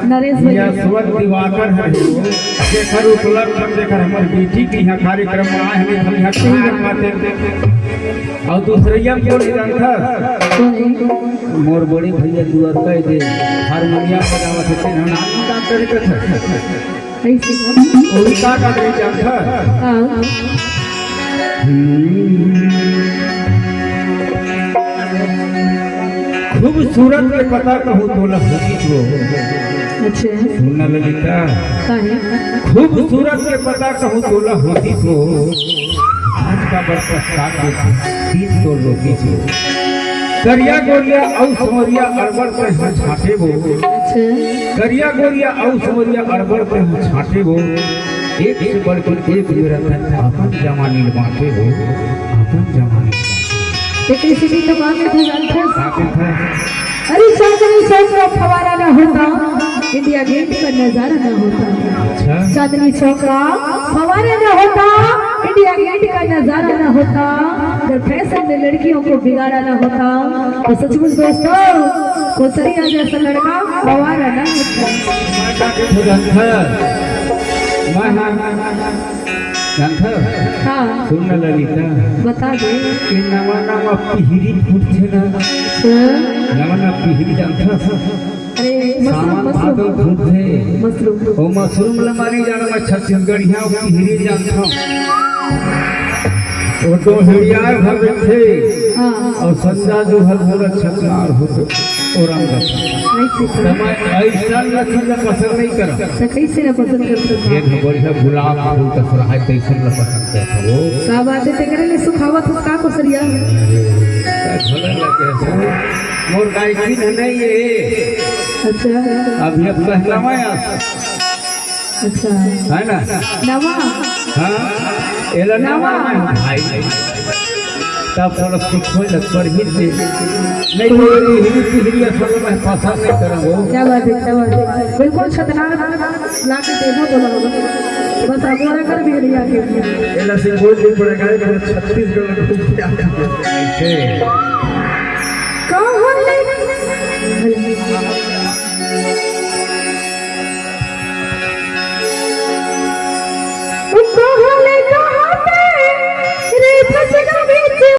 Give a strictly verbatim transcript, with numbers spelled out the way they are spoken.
नरेश भैया। यशवंत दिवाकर हरे हो, जेकर उपलक्ष्य में जेकर हमर बेटी के यहाँ कार्यक्रम में आए हन, हम यहाँ कहाँ बात है। और दूसरैया कोन हे जानथस? कोन हे? मोर बड़े भैया दुआर कह दे, हारमोनियम बजावत हे, तेन नाम का करे कथे। ऐसे का? उनका का नहीं जानथस? हाँ। हम्म। खूबसूरत के पता कहूँ तोला होती तो। अच्छा। सुन ना ललिता। का हे? खूबसूरत के पता कहूँ तोला होती तो। आज का बड़ पछतात के दिन तो रोकी थी। करिया गोरिया अउ संवरिया अड़बड़ तैं छाटे वो। अच्छा। करिया गोरिया अउ संवरिया अड़बड़ तैं छाटे वो। एक से बढ़ के एक मेरा तैं अपन जवानी बांटे वो। अपन जवानी बांटे। एक इसी की तो बात है, जानते हैं? बात है। अरे चांदनी चौक का फवारा ना होता, इंडिया गेट का नजारा ना होता। अच्छा। चांदनी चौक का फवारा ना होता, इंडिया गेट का नजारा ना होता, अगर फैशन में लड़कियों को बिगाड़ा ना होता, तो सचमुच दोस्तों, कोसरिया जैसा लड़का फवारा ना होता। मैं, मैं, मैं, मैं, जानथस? हाँ। सुन न ललिता। बता दे। ये नवा नवा पिहरी फूटथे ना। अच्छा। नवा नवा पिहरी जानथस? अरे, मशरूम, सावन मशरूम। भादो फूटथे। मशरूम। ओ मशरूम ल माने जाना, मैं छत्तीसगढ़िया पिहरी जानथंव। ओ तो हिड़िया भर देथे। हाँ। और संजा जो हर बोला छतनार होथे। ओ राम दास। ऐसे तो। त मैं ऐसा लखन ला पसंद नहीं करंव। त कैसे ला पसंद करथस? ये भी बढ़िया गुलाब फूल का सुरहाय तैसन ला पसंद करथंव। का बात है, तेकरे ले सुखावत हस का कोसरिया? अरे, का भला लगे सो। मोर गायकी न नहीं है। अच्छा। अभी अब पहला मैं आ अच्छा। है ना? नवा। हाँ, एला नवा। नवा भाई। तब तोला सिखोय ल पड़ही से। नहीं तो ये हिंदी हिंदी असल में पसंद नहीं करंव वो। क्या बात है, क्या बात है। बिल्कुल छतनार ला के देबो तो लगो। बस अगोरा कर भी लिया के। एला सिखोय नहीं पड़ेगा, ये छत्तीसगढ़ में घूम के आया। ऐसे।